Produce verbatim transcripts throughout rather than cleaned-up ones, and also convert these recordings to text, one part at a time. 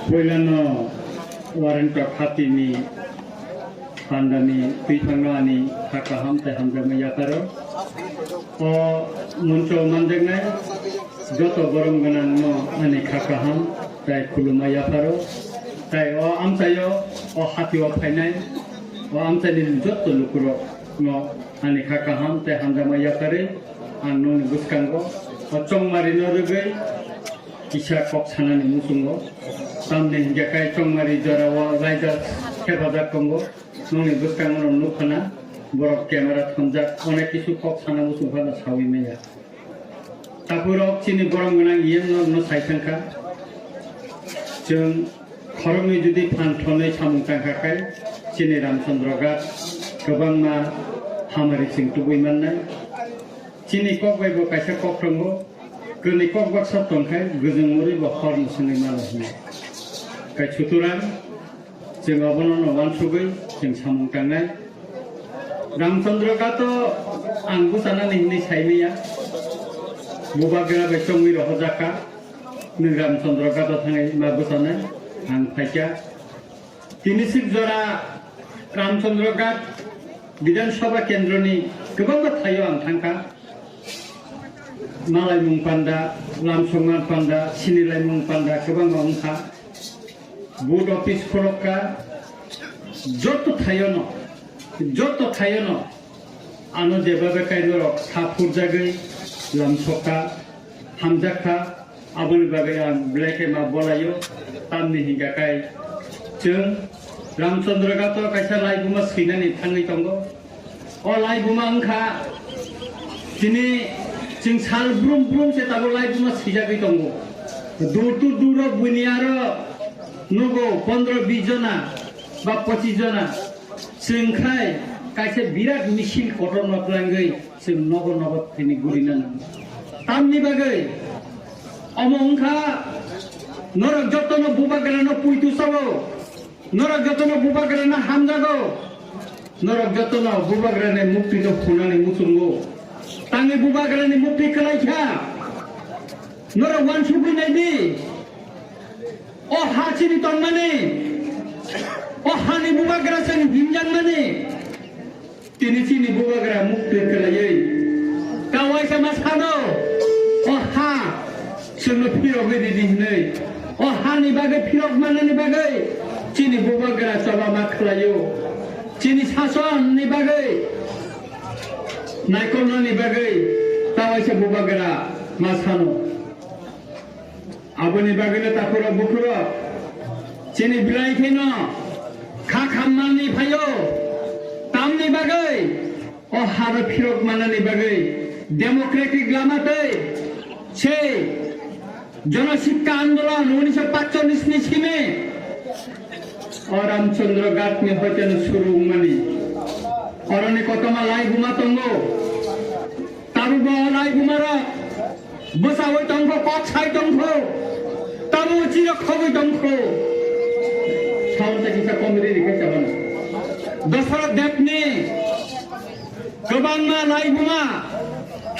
Puilano Warren Tok Hapini pandani twi thangno ani kha kaham tei hamjakma yapharo. O muncho manjaknai joto borom gwnangno ani kha kaham tei khuluma yapharo. Tei o amchaio, o hatio phainai, o amchaini joto lukurokno ani kha kaham tei hamjakma yapharwi ang nokni bwskango o chongmarino rwgwi kisa kok sanani muchungo. Tamni hinkhe kai chongmari jorao raida thepajak tongo. Nokni bwskango no nukha na, borok camera thonjak, onek kisu kok sana muchung phano sawi maya. Takhurok chini borom gwnang yen no, no sai thangkha. Chwng khoroknwi jodi phan thonwi samung tangkha khai, chini Ramchandra Ghat kwbangma hamari chwng tubui mannai. Chini kok bai bo kaisa kok tongo, kwnwi kok baksa tongkhai, gwjwng murwi bo hor mwswngwi mano hwnwi. Kai sutorang, chwng obono no uansugwi chwng samung tangnai. Ramchandra Ghat o ang bwchanani hwnwi saimaya. Bubagra bai chongwi rohorjakha. Nwng Ramchandra Ghat o thangwi ma bwchanai ang phaikha. Tini sik jora Ramchandra Ghat Bidhan Sabha Kendroni kwbangma thaio ang thangkha. Malaimung panda, lamsongma panda, sinilaimung panda kwbangma wngkha. Booth office khulokka, joto thaiono, joto thaiono ano jebabe kairorok sa phurjagwi lamsokka, hamjakha, aboni bagwi ang belai khe ma bolaio, tamni hinkha kai chwng Ramchandra Ghat o kaisa laibuma swinani thangwi tongo. O laibuma wngkha, tini chwng sal brum brum se tabuk laibuma swijagwi tongo. Dur to duro buini aro nugo pondro bis jona ba pochis jona. Chwng khai kaisa birat misil kotorma twlangwi chwng nogo nogo tini gurina nango. Tamni bagwi omo wngkha norok jotono bubagrano puitu sao. Norok jotono bubagrano hamjago. Norok jotono bubagrani muktino phunani muchungo. Tangwi bubagrani mukti kwlaikha. Norok uansugwi naidi. O ha chini tongmani. O hani bubagra chwng himjakmani. Tini chini bubagra mukti kwlaiwi kawaisa ma sano, o ha chwngno phirogwi ridi hwnwi. O hani bagwi phirok manani bagwi chini bubagra choba ma khlaio. Chini sasonni bagwi, naikolnani bagwi kawaisa bubagra ma sano. Aboni bagwino takhurok bukhurok chini belai kheno kha khammani phaio. Tamni bagwi o haro phirok manani bagwi democratic lama tei sei Jana Sikka Andolon unisho patchallis ni simi o Ramchandra Ghat ni hoiteno suru wngmani. Oroni kotorma laibuma tongo. Tabukbo o laibumarok bwchaui tongkho, kok sai tongkho, tabuk chirok khogwi tongkho. Saon ta kisa comedy rikha chabana. Dasarath Debni kwbangma laibuma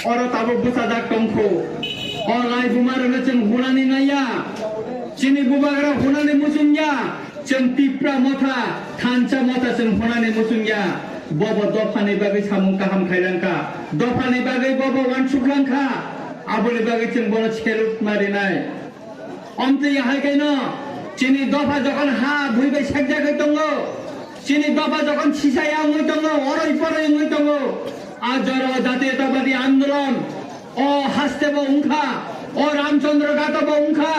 oro tabuk bwchajak tongkho. O laibumarokno chwng hunani naiya, chini bubagra hunani muchungya. Chwng Tipra motha, thansa motha chwng hwnani muchungya. Bobo dophani bagwi samung kaham khailangkha. Dophani bagwi bobo uansuk langkha. Aboni bagwi chwng bono seluk marinai. Omtwi hai kaino chini dopha jokhon ha bui bai sekjagwi tongo, chini dopha jokhon sisaya wngwi tongo, oroi poroi wngwi tongo, a jora o jatiyotabadi andolon, o haste bo wngkha, o Ramchandra Ghat o bo wngkha.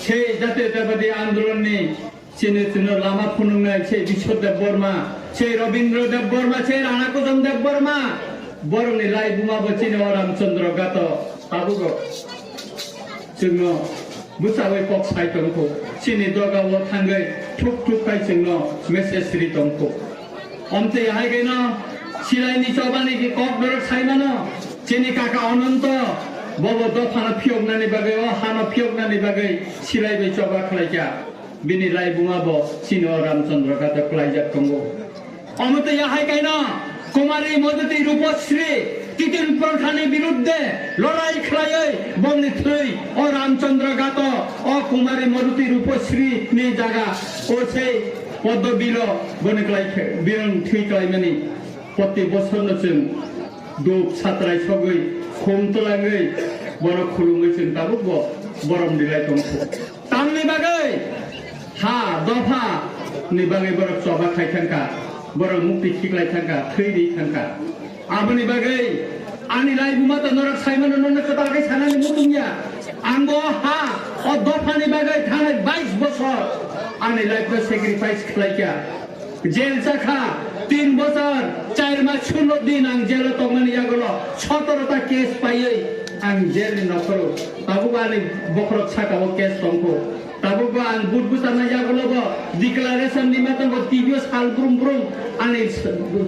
Sei jatiyotabadi andolonni chini chwngno lama phunuknai sei Biswa Debbarma, sei Rabindra Debbarma, sei Rana Kujam Debbarma, borokni laibuma bo chini o Ramchandra Ghat o tabugo chwngno bwchaui kok sai tongkho, chini doga o thangwi thuk thuk khai chwngno message ri tongkho. Omtwi hai kaino silaini chobani kok dorok sai mano, chini kaka Ananto bobo dophano phiyoknani bagwi, o hano phiyoknani bagwi silai bai choba khlaikha. Bini laibuma bo chini o Ramchandra Ghat o klaijak tongo. Omtwi hai kaino Kumari Mojuti Rupasri Titin Prothani birudde lorai khlaiwi bongni thwi o Ramchandra Gato, o Kumari Maruti Rupasri ni jaga, o sei Poddo Bilo boni klai khe, birong thwi klaimani. Proti bosorno chwng duk satrai sogwi, khum twlangwi, borok khulumwi chwng tabukbo borom rilai tongkho. Tamni bagwi ha dopha ni bagwi borok choba khai thangkha, borok mukti khiklai thangkha, thwi ri thangkha. Aboni bagwi ani laibuma to norok saimano, nono kwtal khe sanani muchung ya. Ang bo ha o dopha ni bagwi thanai bais bosor ani life no sacrifice khlai kha. Jail chakha tin bochor, char mas shuno din ang jail o tongmani yagulo sotoro ta case paiwi ang jail ni nokhoro. Tabuk ani bokhorok saka o case tongkho. Tabuk bo ang but bwcharna yagulo bo declaration ni matongo T V o sal brum brum ani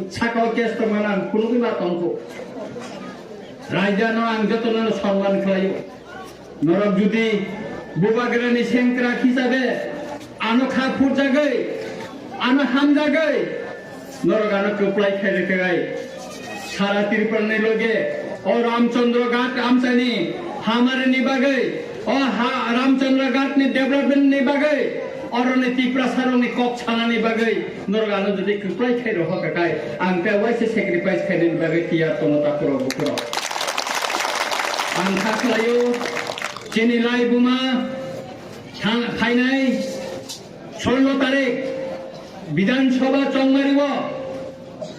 saka o case tongmani ang phunugwi ma tongkho. Raida no ang jotono no sonman khlaio. Norok judi bubagrani sengkrak hisabe ano kha phurjagwi, ano hamjagwi, norok ano kwplai khairokhe bai. Sara Tripurani loge o Ramchandra Ghat amchaini hamari ni bagwi, o ha Ramchandra Ghat ni development ni bagwi, oroni Tiprasa rokni kok sanani bagwi, norok ano jodi kwplai khai rohor kakai, ang khe waisa sacrifice khainani bagwi tiyar tongo takhurok bukhurok. Ang kha khlaio, chini laibuma thang-, phainai sollo tarik Bidhan Sabha chongmario,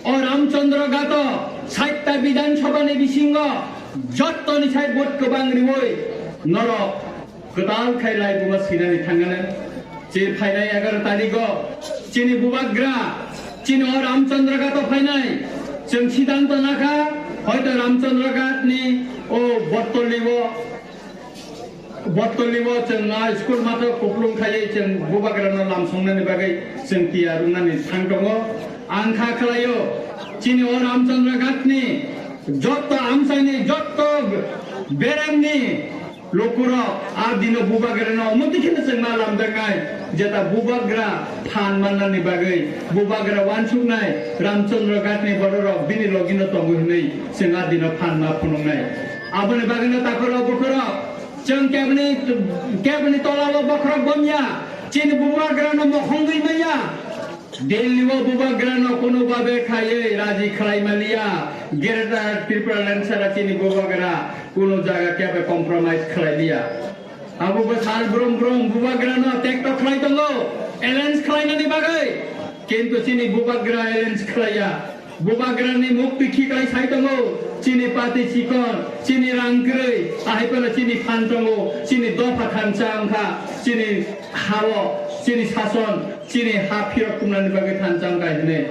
o Ramchandra Gato saitta Bidhan Sabha ni bisingo jottoni sai vote kwbang riwi norok kwtal khai laibuma sinani thangana. Che phainai egaroh tarigo chini bubagra, chini o Ramchandra Gato phainai, chwng siddhanto nakha, hoito Ramchandra Ghat ni o Bottoli o, Bottoli o chwng a school matho kuplung khaiwi chwng bubagrano lamsongnani bagwi chwng tiya rwnani thang tongo. Ang kha khlaio, chini o Ramchandra Ghat ni jotto amchaini, jotto beremni lukurok a dino bubagrano omo twi kheno chwng ma lamjaknai, jeta bubagra phan mannani bagwi, bubagra uansuknai Ramchandra Ghatni bororok bini logino tongo hwnwi chwng a dino phan ma phunuknai. Aboni bagwino takhurok bukhurok chwng keboni, keboni tolao bokhorok bomya, chini bubagrano mokhongwi manya. Delhi o bubagrano kunu babe khaiwi raji khlai maliya. Greater Tripura Land sara chini bubagra kunu jaga kebo compromise khlai liya. Abo bo sal brum brum bubagrano tekto khlai tongo, alliance khlainani bagwi. Kintu chini bubagra alliance khlaiya. Bubagrani mukti khiklai sai tongo, chini pati chikon, chini rang kwrwi, ahai phano chini phan tongo, chini dopha thansa wngkha, chini hao, chini sason, chini ha phirok tumnani bagwi thansa wngkha hinwi.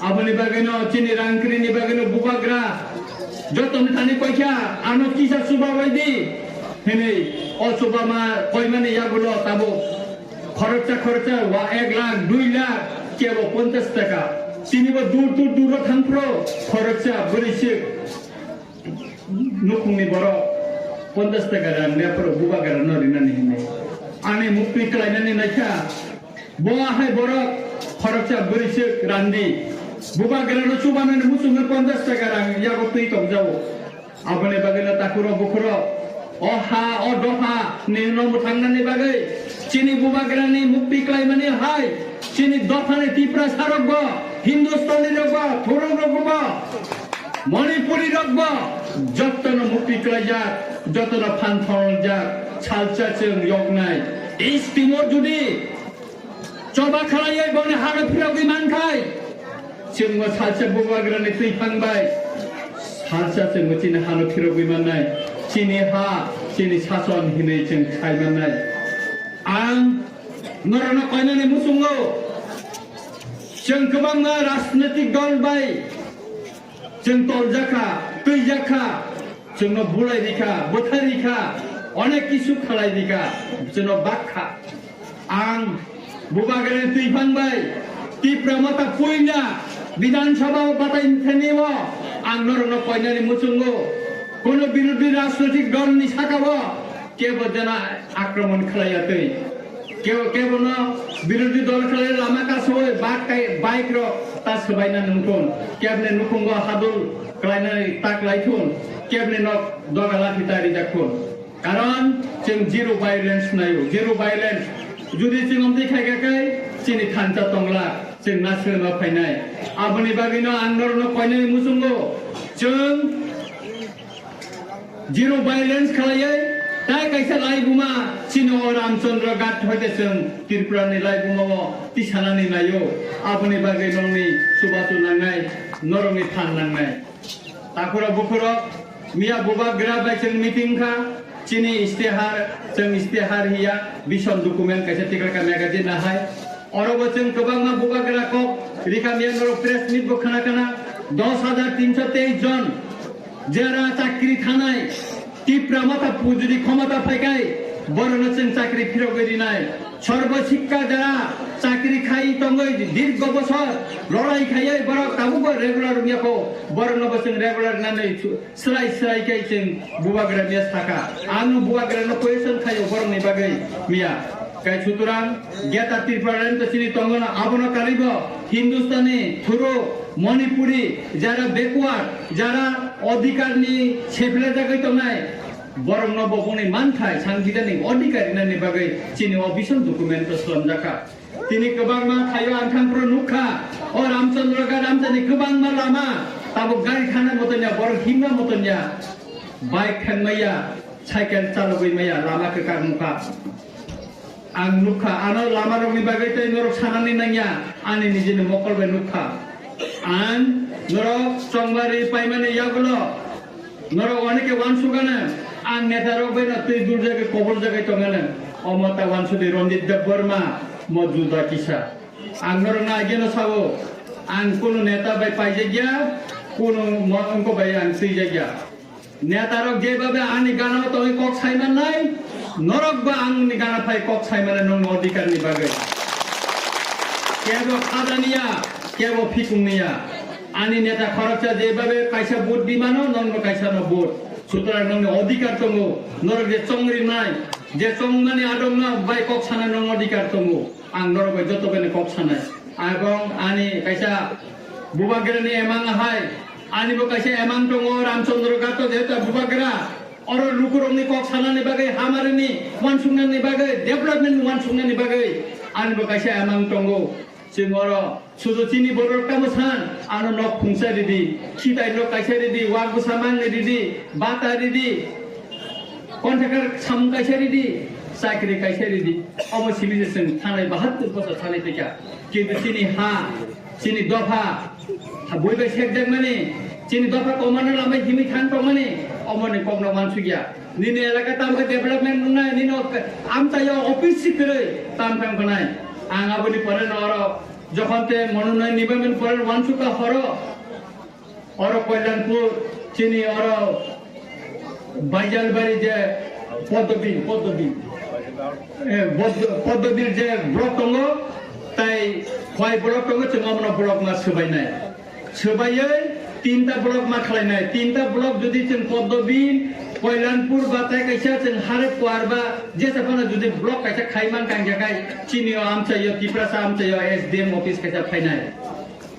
Aboni bagwino chini rang kwrwini bagwino bubagra jotoni thani koikha, ano kisa chuba bai di hinwi o chuba ma koimani yagulo tabuk khoroksa khoroksa wa ek lakh, dui lakh, kebo ponchash taka. Tini bo dur dur duro thangphro khoroksa bwrwi swk nukhungni borok ponchash taka rang yaphro bubagrano rinani hinwi. Ani mukti kwlainani naikha. Bo ahai borok khoroksa bwrwi swk randi. Bubagrano chubanani muchungwi ponchash taka rang yago twi tongjago. Aboni bagwino takhurok bukhurok o ha o dopha nino mwthangnani bagwi chini bubagrani mukti klaimani hai chini dophani Tiprasarokbo, Hindustanirokbo, Thurungrokbo, Manipurirokbo jottono mukti klaijak, jottono phan thongjak, salsa chwng yoknai. East Timor judi choba khlaiwi boni hano phirogwi mankhai, chwngbo salsa bubagrani twi phangbai, salsa chwngbo chini hano phirogwi mannai, chini ha, chini sason hinwi chwng sai mannai. Ang norokno koinani muchungo, chwng kwbangma rajnitik dol bai chwng toljakha, twijakha, chwngno bulai rikha, bwthai rikha, onek kisu khalai rikha, chwngno bakha. Ang bubagrani twi phangbai, Tipra Motha puina Bidhan Sabha o batai thani o ang norokno koinani muchungo, kono birodhi rajnoitik dolni saka o kebo jena akromon khlaiya twi. Kebo, kebono birodhi dol khlai lama kasoi bak kai, bike rok ta swbaina nungthun. Kebni nukhungo hadul klainani ta klaithun. Kebni nok doga lathi ta rijakthun. Karon chwng zero violence naio, zero violence. Jodi chwng amtwi khaikha kai chini thansa tongla, chwng nasrwma phainai. Aboni bagwino ang norokno koinani muchungo chwng zero violence khlaiwi tai kaisa laibuma chini o Ramchandra Ghat hoite chwng Tripura ni laibuma o tisanani naio. Aboni bagwi nongni chubachu nangnai, norokni phan nangnai. Takhurok bukhurok miya bubagra bai chwng meeting kha, chini istihar, chwng istihar hiya vision document kaisa tikhlaka magazine nahai. Oro bo chwng kwbangma bubagra kok rikha miya norok press meet bo khna khna dos hajar tinso teis jon jera chakri thanai Tipra Motha pujuri khomota phaikai borokno chwng chakri phirogwi rinai. Sarbo Sikka jara chakri khai tongwi dirgo bosor lorai khaiwi borok tabukbo regular wngya kho, borokno bo chwng regular nanwi chu-, swrai swrai khe chwng bubagra miya sakha. Ang bubagrano question khaio borokni bagwi miya. Kai sutrang Greater Tipraland to chini tongo na abono karibo Hindustani, Thuru, Manipuri, jara backward, jara odhikarni sephilajagwi tongnai, borokno bo boni manthai sangbidhanik odhikar rinani bagwi chini o vision document to swlamjakha. Tini kwbangma thaio ang thangphuru nukha, o Ramchandra Ghat amchani kwbangma lama, tabuk gari thana motonya, borok himna motonya, bike thangmaya, cycle chalogwi maya, lama kwkar nukha. Ang nukha, ano lama rokni bagwi tei norok sanani nangya, ani nijini mokol bai nukha. Ang norok chongbari paimani yagulo, norok oneke wansugana, ang neta rok bai no twi duljagwi koboljagwi tongana. Omo ta wansudi Rondit Debbarma, mo juda kisa. Ang norok na ageno sao, ang kunu neta bai paijakya, kunu mo-, wngko bai ang twijakya. Netarok jebhabe ani gana tongwi kok saimannai, norokbo angni gana phai kok saimannai nongni odhikarni bagwi. Kebo khajaniya, kebo phikungniya. Ani neta khoroksa jebhabe kaisa vote bimano, nongno kaisano vote. Sutrang nongni odhikar tongo, norok je chongrinai, je chongmani adongno bai kok sana nong odhikar tongo. Ang norok bai joto bai kok sanai. Ebong ani kaisa bubagrani emang hai, ani bo kaisa emang tongo, Ramchandra Ghat to jehetu bubagra. Oro lukurokni kok sanani bagwi, hamarini wansuknani bagwi, development wansuknani bagwi ani bo kaisa emang tongo. Chwng oro sudu chini borok tamo san, ano nok khungsa ridi, khitai nok kaisa ridi, wak bwsa mangni ridi, bata ridi. Contractor samung kaisa ridi, chakri kaisa ridi. Omo simi se chwng thanai bahattur bosor thanai tongkha. Kintu chini ha, chini dopha, ha bui bai sekjakmani, chini dopha komano lamai himwi thang tongmani, omoni kokno wansukya. Nini elaka tamkhe development wngnai, nini ok-, amchaio office si kwrwi tam thang phanai. Ang aboni pore no oro jokhon te mono noi nibamin pore wansukha horo. Oro Kalyanpur, chini oro Baijalbari je Poddobil, Poddobil. Eh, Pod-, Poddobil je block tongo, tai Khwai block tongo, chwng omono block ma swbainai. Swbaiwi tinta block ma khlainai. Tinta block jodi chwng Poddobil, Kalyanpur ba tai kaisa chwng Hare Kuar ba jesa phano jodi block kaisa khai man kangya khai, chini o amchaio, Tiprasa amchaio S D M office kaisa phainai.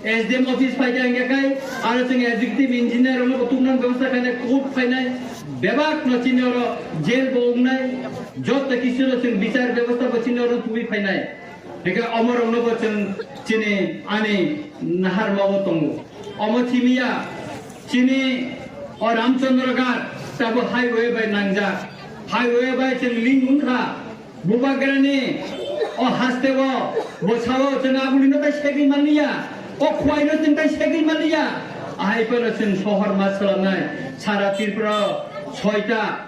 S D M office phai khe hingkhe khai, aro chwng executive engineer rokno bo tubunani bebosta khainai, court phainai, bebak no chini oro jail bo wngnai, joto kisu no chwng bichar bebosta bo chini oro tubui phainai. Hingkhe omo rokno bo chwng chini ani naharma o tongo. Omo simiya chini o Ramchandra Ghat tabuk highway bai nangjak, highway bai chwng link wngkha. Bubagrani o haste o bwsao chwng abulino tai segwi manliya, o khwlaino chwng tai segwi manliya. Ahai phano chwng sohor ma swlamnai sara Tripura o soita,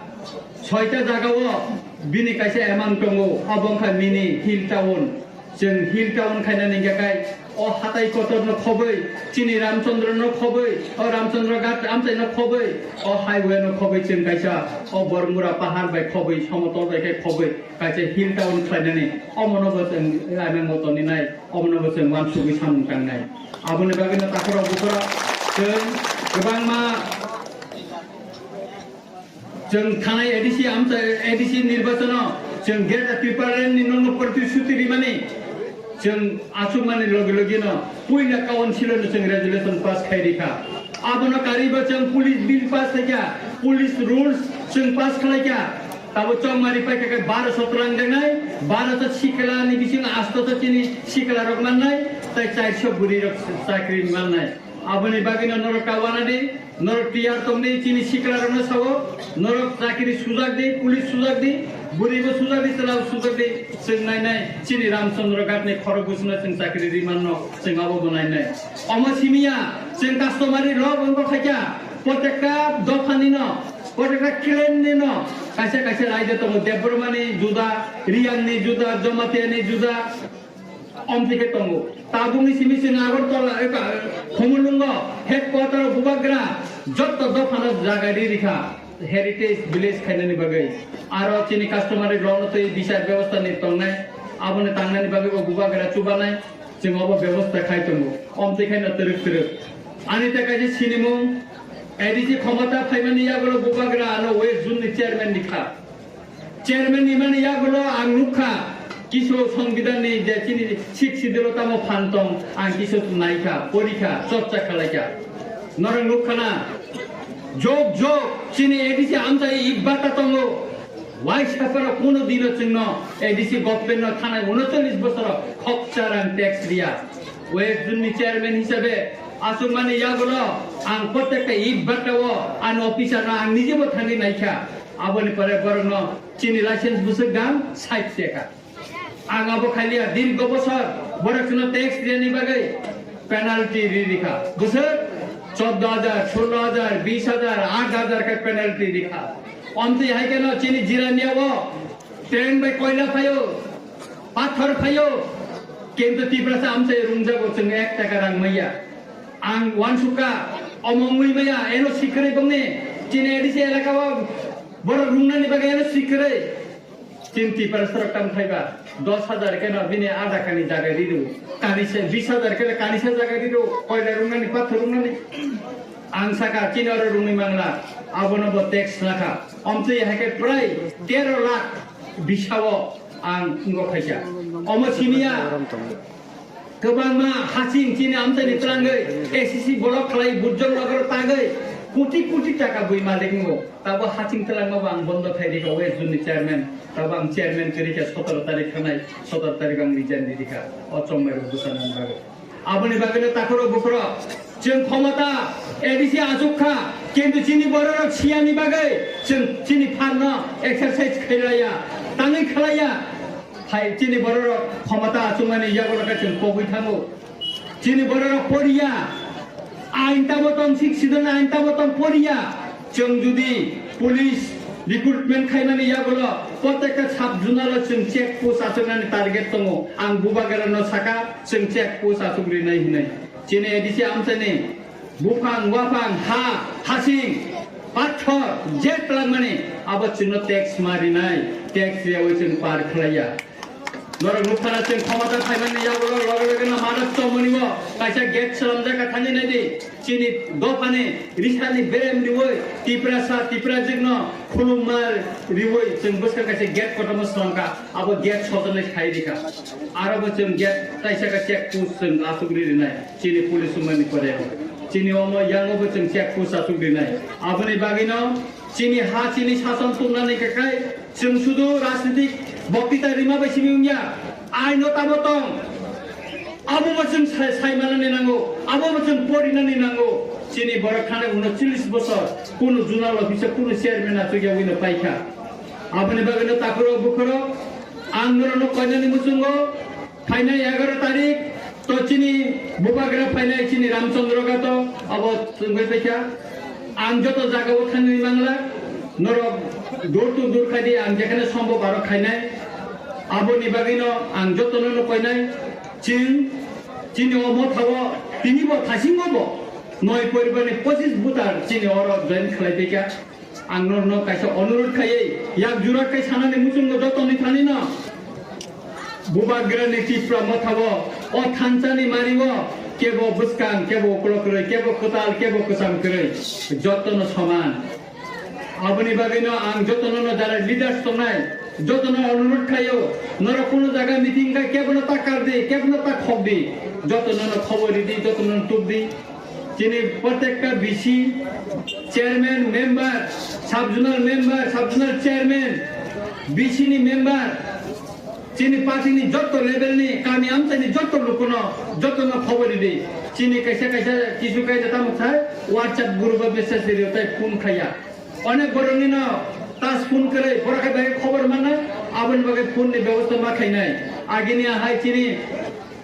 soita jagao bini kaisa emang tongo, abo wngkha mini hill town. Chwng hill town khainani hingkhe khai o hatai kotorno khobwi, chini Ramchandrano khobwi, o Ramchandra Ghat amchaino khobwi, o highway no khobwi chwng kaisa o Bormura pahar bai khobwi, somotol bai khe khobwi kaisa hill town khlainani, omono bo chwng laimang bo toni nai, omono bo chwng wansugwi samung tangnai. Aboni bagwino takhorok bukhorok chwng kwbangma Chwng thanai A D C amchai, A D C nirbachano Chwng Greater Tipraland ni nono protisuti rimani, chwng achukmani logi logi no puila council no chwng resolution pass khai rikha. Abono kariba chwng police bill pass khaikha, police rules chwng pass khlaikha. Tabo chongmari paikha khe baro so twlang denai, baro so sikla ni bising asto so chini sikla rok mannai, tai char so buri rok chakri mannai. Aboni bagwi no norok kawana di, norok tiyar tongdi, chini sikla rokno sawo, norok chakiri sujak di, police sujak di, buribo sujak di, chwla sujak di, chwng nainai, chini Ramchandra Ghat ni khorok busino chwng chakiri rimanno, chwng abo bo nainai. Omo simiya, chwng customary law bo wngkha khaikha, protekta dopha nino, protekta clan nino, kaisa kaisa raida tongo, Debbarma ni juda, Riyang ni juda, Jamatia ni juda, Omtwi khe tongo. Tabukni simi chwng Agartala, eka, Khumulwngo headquarter o bubagra jotto dophano jaga ri rikha heritage village khainani bagwi. Aro chini customary law no twi bichar bebosta ni tongnai, aboni tangnani bagwi bo bubagra chubanai, chwng obo bebosta khai tongo. Omtwi khaino twrwk twrwk. Ani tei kaisa sinimung, A D C khomota phaimani yagulo bubagra ano West Zone ni chairman ni kha. Chairman ni mani yagulo ang nukha, kisu Songbidan ni je chini Sixth Schedule o tamo phan tong, ang kisu naikha, porikha, chorcha khalaikha. Norok nukha na, jog jog chini A D C amchai ibbata tongo. Waisa phano kuno dino chwngno A D C government no thanai unochollis bosoro khoksa rang tax riya. West Zone ni chairman hisabe achukmani yagulo ang protekta ibbata o ani officer no ang nijebo thangwi naikha. Aboni pore borokno chini license bwswk dam sait teka. Ang abo khaliya, dirgo bosor borok chwngno tax riyani bagwi penalty ri rikha. Bwswk choddo hajar, solo hajar, bis hajar, aat hajar khe penalty rikha. Omtwi hai kheno chini Jirania o train bai koila phaio, pathor phaio, kintu Tiprasa amchai rungjago chwng ek taka rang maya. Ang uansukha, omo wngwi maya, eno sikrwi bongni, chini A D C elaka o borok rungnani bagwi eno sikrwi. Chini Tiprasa rok tamo thaiba, dos hajar kheno bini ada kani jaga ridu, kani se bis hajar kheno kani se jaga ridu, koila rungnani, pathor rungnani. Ang saka chini oro rungwi mangla, abono bo tax nakha. Omtwi hai khe prai tero lakh bisao ang wngkha khaisa. Omo simiya kwbangma hasing chini amchaini twlangwi S C C block khlai Burjong Nagar tagwi koti koti taka bui malik wngo. Tabo hasing twlangma bo ang bondo khai rikha West Zone ni chairman. Tabo ang chairman kwrwi kha sotoro tarik thanai, sotoro tarik ang resign di rikha. O chongmai rok bwsana bagwi. Aboni bagwino takhoro bukhoro chwng khomota A D C achuk kha, kintu chini bororok siyani bagwi chwng chini pharno exercise khailaiya, tangwi khlaiya. Hai chini bororok khomota achukmani yago khe chwng kobwi thango. Chini bororok poriya, ain tamo tong, Sixth Schedule ain tamo tong poriya. Chwng jodi police recruitment khaimani yagulo protekta sub zonal o chwng check post achuknani target tongo. Ang bubagra no saka, chwng check post achuk rinai hinwi. Chini A D C amchaini buphang, waphang, ha, hasing, pathor, je twlangmani abo chwngno tax ma rinai, tax riyawi chwng par khlaiya. Norok nukha na chwng khomota phaimani yagulo loge loge no manok chomoni o kaisa gate swnamjak kha thangwi naidi. Chini dophani risani berem riwi Tiprasa Tiprajwkno khulumma riwi chwng bwskang kaisa gate kotorma swnamkha, abo gate sojaknai khai rikha. Aro bo chwng gate kaisa khe check post chwng achuk ri rinai chini police wngmani pore. Chini omo yango bo chwng check post achuk rinai. Aboni bagwino chini ha chini sason tungnani kakhai chwng sudu rajnitik boktita rima bai simi wngya. Aino tamo tong. Abo bo chwng sai, sai manani nango, abo bo chwng porinani nango. Chini borok thani uno cholish bosor, kunu zonal office o kunu chairman achukya wino paikha. Aboni bagwino takhoro bukhoro ang norokno koinani muchungo phainai egaroh tarik to chini bubagra phainai chini Ramchandra Ghat o abo chwngbai paikha. Ang joto jagao thangwi mangla, norok door to door khaidi, ang jekhane sombhob aro khainai. Aboni bagwino ang jotono no koinai, chwng chini o mothao tini bo thasingo bo noi poribarni pochis voter chini oro join khlai paikha. Ang norno kaisa onurot khaiwi yak jura khai sanani muchungo jotoni thanino. Bubagrani Tipra mothao o thansani mario kebo bwskang, kebo uklok kwrwi, kebo kwtal, kebo kwcham kwrwi, jotono soman. Aboni bagwino ang jotono no jara leaders tongnai, Jotono onurod khaio, norok kuno jaga meeting kha kebono ta kar di, kebono ta khok di, jotono no khobor ridi, jotono no tuk di. Chini protekta B C chairman, member, sub zonal member, sub zonal chairman, B C ni member, chini party ni jotto level ni kami amchai ni jotto lukuno jotono khobor ridi. Chini kaisa kaisa kisu kaisa tamo khai WhatsApp group o message ridi tai phone khaya. Onek borokni no tas phone kwrwi, borok hai bai khobor mannai, aboni bagwi phone ni bebosta ma khainai. Agini ahai chini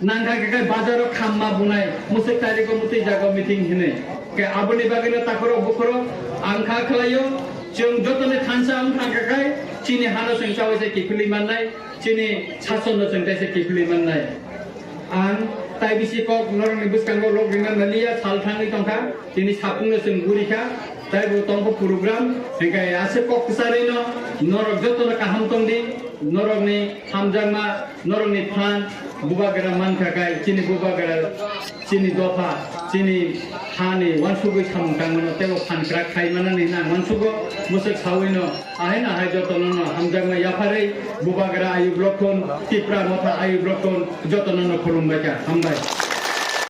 nangkha khe kai bazaro khamma bunai, musuk tariko mutwi jago meeting hinwi. Ke aboni bagwi no takhorok bukhorok ang kha khlaio, chwng jotoni thansa wng kha khe kai chini hano chwng chawi se kiphilwi mannai, chini sason no chwng kaisa kiphilwi mannai. Ang tai bisi kok norokni bwskango lok ringna naliya, sal thangwi tongkha, tini sapungno chwng gurikha, taibo tongkha program, hingkhe aswk kok kwcharwino norok jotono kaham tongdi, norokni hamjakma, norokni phan, bubagra mankha kai, chini bubagra, chini dopha, chini hani wansugwi samung tangmano teibo phan kwrak khai manani hinwi ang wansugo, mwswk sawino, Ahai no ahai jotono no hamjakma yapharwi bubagra ayu block thun, Tipra motha ayu block thun jotono no khulumbai kha. Hambai.